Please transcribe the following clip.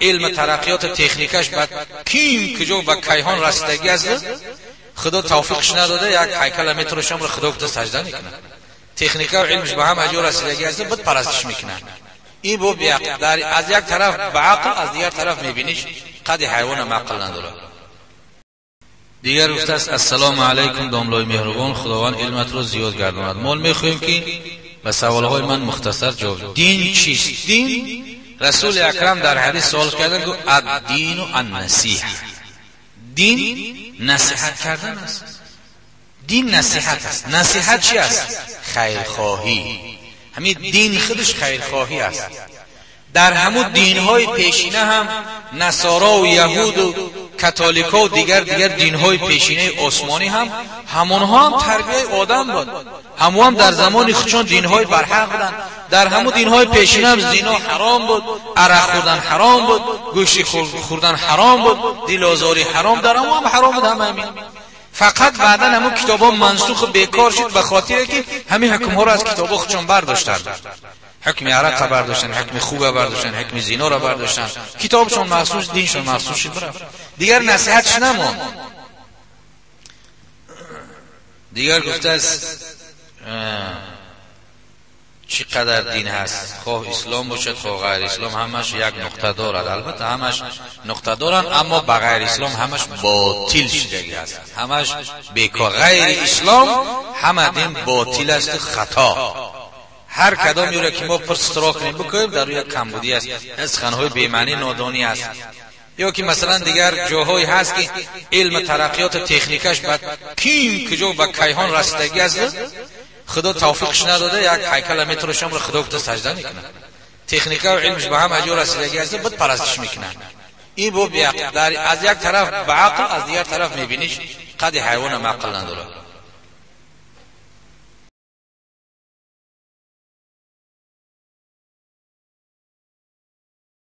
علم ترقیات تکنیکش به کیم کجا به کیهان رسیدگی است، خدا توفیقش نداده یک هیکل میتراشم رو خدا گفته سجده میکنه. تکنیک و علمش به هم جا رسیدگی است، بت پرستش میکنه. این بو در از یک طرف به عقل، از دیگر طرف میبینیش قد حیوان عقل نداره. دیگر گفته است السلام علیکم داملای مهربان، خداوند علمت رو زیاد گرداند. ما میخویم که به سوالهای من مختصر جواب. دین چیست؟ دین رسول اکرم در حدیث سوال کردن گفت الدین و النصیحه. دین نصیحت کردن است. دین نصیحت است. نصیحت چی است؟ خیرخواهی. همین دین خودش خیرخواهی است. در همون دینهای پیشینه هم نصارا و یهود و کاتولیکا و دیگر دینهای پیشینه عثمانی هم همونها هم تربیه آدم بود. همون هم در زمان خودشون دینهای برحق بودن. در همون دینهای پیشینه هم زنا حرام بود، عرق خوردن حرام بود، گوشت خوردن حرام بود، دلازاری حرام، در همون هم حرام بود. هم همین فقط بعدا همون کتابا منسوخ و بیکار شد به خاطر که همین حکم‌ها رو از کتابا خودشون برداشتن. حکم عرق برداشتن، حکم خوب برداشتن، حکم زنا را برداشتن. کتابشون مخصوص، دینشون مخصوص شد برفت. دیگر نصیحتش نموند. دیگر گفته است چقدر دین هست، خواه اسلام باشد خواه غیر اسلام، همش یک نقطه دارد. البته همش نقطه دارن، اما به غیر اسلام همش باطل شدگی است، همش بیکار. غیر اسلام همه دین باطل است، خطا. هر کدام یورا که ما پرسترا کنیم بکنیم در روی کمبودی است، از خنهای بی‌معنی نادانی است. یا که مثلا دیگر جاهایی هست که علم ترقیات تکنیکش به کیم کجا به کیهان رسیدگی است، خدا توفیقش نداده یک هیکل میتراشم رو خدا گفته سجده میکنه. تکنیک و علمش به هم جا رسیدگی است، بت پرستش میکنه. این بو در از یک طرف به عقل، از دیگر طرف میبینیش قد حیوان عقل نداره.